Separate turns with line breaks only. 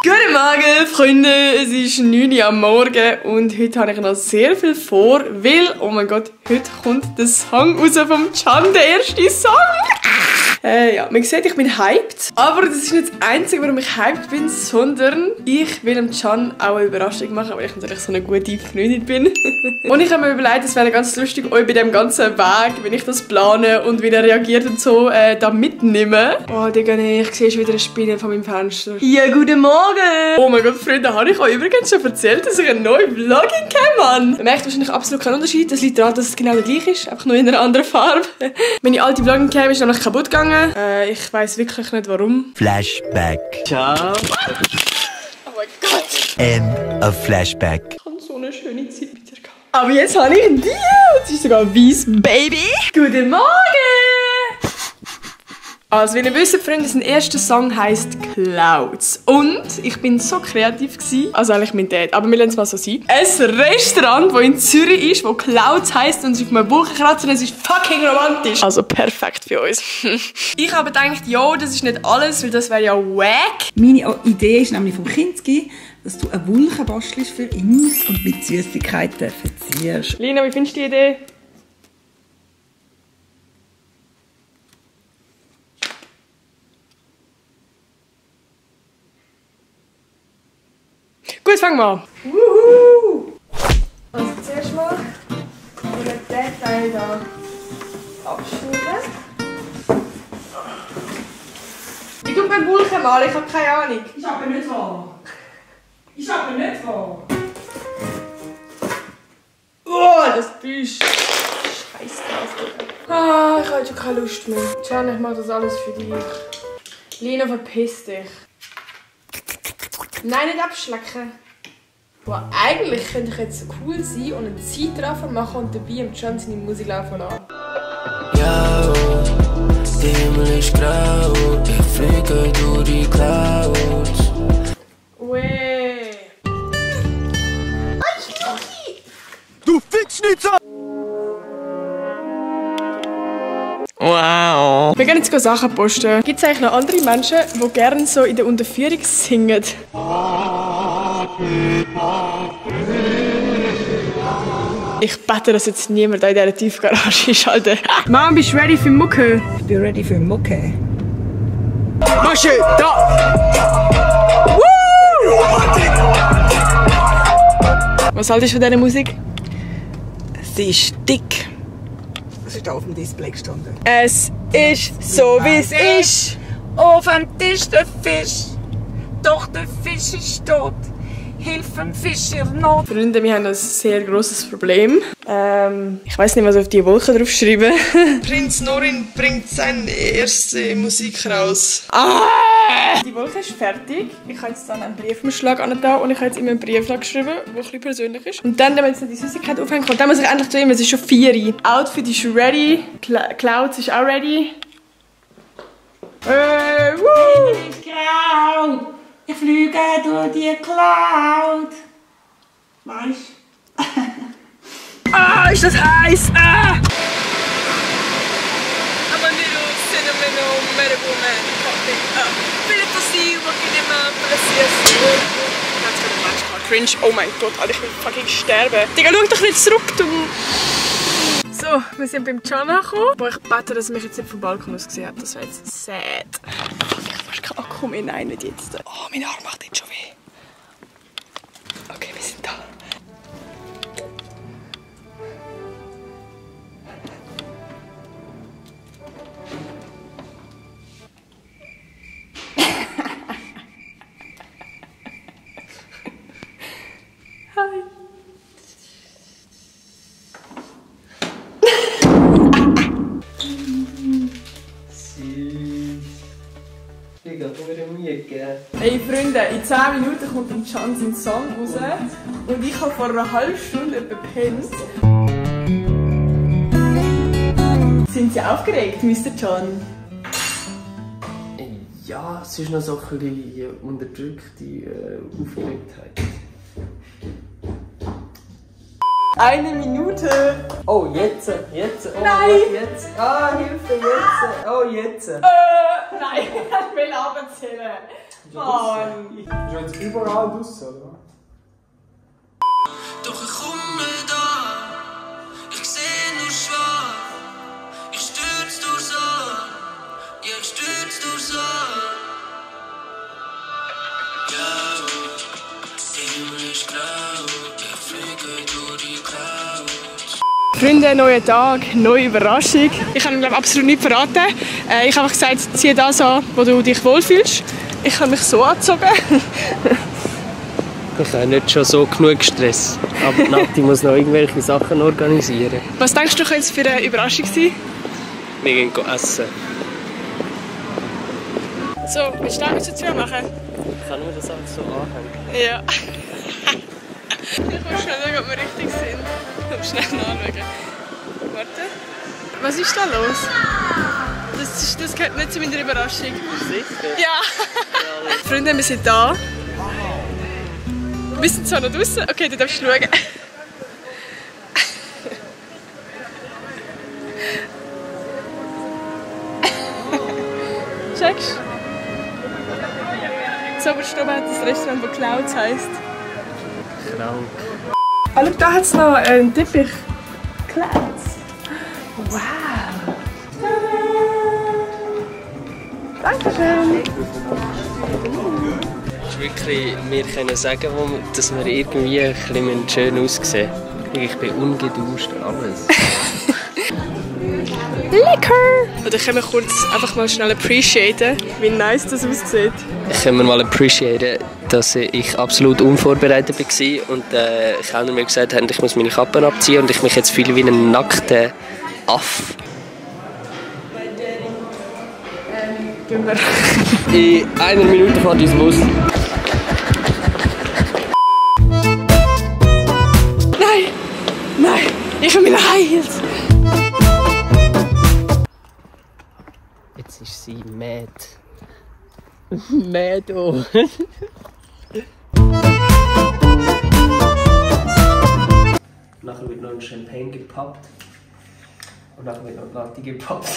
Guten Morgen, Freunde. Es ist 9 Uhr am Morgen und heute habe ich noch sehr viel vor, weil, oh mein Gott, heute kommt der Song raus vom Can, der erste Song. Ja, man sieht, ich bin hyped. Aber das ist nicht das Einzige, warum ich hyped bin, sondern ich will dem Can auch eine Überraschung machen, weil ich natürlich so eine gute Freundin bin. Und ich habe mir überlegt, es wäre ganz lustig, euch bei dem ganzen Weg, wenn ich das plane und wie er reagiert und so, da mitnehmen. Oh, Digga, nee, ich sehe schon wieder eine Spinne von meinem Fenster. Ja, guten Morgen! Oh mein Gott, Freunde, habe ich euch übrigens schon erzählt, dass ich einen neuen Vlogging kenne, Mann? Man merkt wahrscheinlich absolut keinen Unterschied. Das liegt daran, dass es genau der gleiche ist, einfach nur in einer anderen Farbe. Meine alte Vlogging Cam ist nämlich kaputt gegangen. Ich weiss wirklich nicht warum.
Flashback.
Ciao. Oh mein Gott.
End of Flashback.
Ich habe so eine schöne Zeit mit dir gehabt. Aber jetzt habe ich die. Es ist sogar weiss, Baby. Guten Morgen. Also, wie ihr wisst, Freunde, sein erster Song heisst Clouds. Und ich bin so kreativ gewesen. Also eigentlich mein Dad, aber wir lassen es mal so sein. Ein Restaurant, das in Zürich ist, das Clouds heisst und es ist auf einem Wolkenkratzer und es ist fucking romantisch. Also perfekt für uns. Ich habe gedacht, jo, das ist nicht alles, weil das wäre ja wack.
Meine Idee ist nämlich vom Kinski, dass du eine Wolke bastelst für ihn und mit Süßigkeiten verziehst.
Lina, wie findest du die Idee? Gut, fangen wir an. Wuhu! Also zuerst mal den Teil hier abschneiden. Ich tue mir Wolken malen, ich habe keine Ahnung.
Ist aber nicht wahr. Ist aber nicht wahr.
Oh, das Büsch. Scheiß drauf. Ah, ich habe jetzt schon keine Lust mehr. Can, ich mache das alles für dich. Lina, verpiss dich. Nein, nicht abschlecken. Boah, eigentlich könnte ich jetzt cool sein und einen Zeitraffer machen und dabei im Can seine Musik laufen lassen.
Ja, der Himmel ist grau, ich fliege durch die Clouds.
Weh.
Du Fickschnitzer!
Wow. Wir gehen jetzt Sachen posten. Gibt es eigentlich noch andere Menschen, die gerne so in der Unterführung singen? Ich bete, dass jetzt niemand in dieser Tiefgarage ist, Alter. Mom, bist du ready für Mucke?
Ich bin ready für Mucke.
Masche, da! Woo! Was haltest du von dieser Musik?
Sie ist dick. Das ist da auf dem Display gestanden.
Es ist so, wie es ist.
Auf dem Tisch der Fisch. Doch der Fisch ist tot. Hilf dem Fisch in Not.
Freunde, wir haben ein sehr grosses Problem. Ich weiss nicht, was auf die Wolke drauf schreiben. Prinz Norin bringt seine erste Musik raus. Ah! Die Wolke ist fertig. Ich habe jetzt dann einen Briefumschlag da und ich habe jetzt immer einen Briefumschlag geschrieben, der ein bisschen persönlich ist. Und dann, wenn wir jetzt noch die Süßigkeit aufhängen und dann muss ich endlich zu ihm, es ist schon 4 Uhr. Outfit ist ready. Clouds ist auch ready. Woo!
Himmel ist grau. Ich fliege durch die Cloud. Weißt du?
Ah, ist das heiß! Ah! I'm a little sentimental medical man. Philip to see, working in my Palacios. That's gonna match my cringe. Oh mein Gott, Alter, ich will fucking sterben. Digga, schau doch nicht zurück, du. So, wir sind beim Can angekommen. Boah, ich bete, dass er mich jetzt nicht vom Balkon aus gesehen hat. Das wäre jetzt sad. Fuck, ich habe fast keinen Akku mehr. Nein, nicht jetzt. Oh, mein Arm macht jetzt schon weh. Okay, wir sind da. Hi. Hey Freunde, in 10 Minuten kommt im Can sein Song raus und ich habe vor einer halben Stunde etwa gepennt. Sind Sie aufgeregt, Mr. Can?
Ja, es ist noch so ein bisschen unterdrückte Aufgeregtheit.
1 Minute!
Oh, jetzt! Oh,
Nein!
Jetzt! Ah, Hilfe, jetzt! Oh, jetzt!
Nein, ich will abzählen. Mann!
Ist jetzt überall draussen, oder?
Doch ich komme da, ich seh nur schwarz, ich stürz durchs Ohr, ja ich stürz durchs Ohr. Blau, Himmel ist blau, ich fliege durch die Clouds.
Freunde, neuer Tag, neue Überraschung. Ich habe ihm absolut nicht verraten. Ich habe einfach gesagt, zieh das an, wo du dich wohlfühlst. Ich habe mich so angezogen.
Ich habe nicht schon so genug Stress. Aber Nati muss noch irgendwelche Sachen organisieren.
Was denkst du, könnte es für eine Überraschung sein?
Wir gehen essen.
So, willst du damit zur Tür machen?
Kann man das alles so anhängen?
Ja. Ich muss schnell schauen, ob wir richtig sind. Ich muss schnell nachschauen. Warte. Was ist da los? Das gehört nicht zu meiner Überraschung.
Sicher?
Ja. Freunde, wir sind da. Wir sind zwar noch draußen. Okay, du darfst schauen. Checkst du? So oberst oben hat das Restaurant, das Clouds heisst.
Krank.
Ah, schau, da hat es noch einen Teppich. Clouds. Wow. Dankeschön.
Wirklich, wir können sagen, dass wir irgendwie ein bisschen schön aussehen. Ich bin ungeduscht, alles.
Lecker! Oder können wir kurz einfach mal schnell appreciaten, wie nice das aussieht?
Können wir mal appreciaten, dass ich absolut unvorbereitet war und Kellner mir gesagt haben, ich muss meine Kappe abziehen und ich mich jetzt fühle wie ein nackter Aff.
Gehen wir.
In einer Minute fährt unser Bus.
Nein! Nein! Ich habe meine High Heels!
Jetzt ist sie mad. Mad, oh. Nachher wird noch ein Champagne gepappt. Und nachher wird noch Latte gepappt.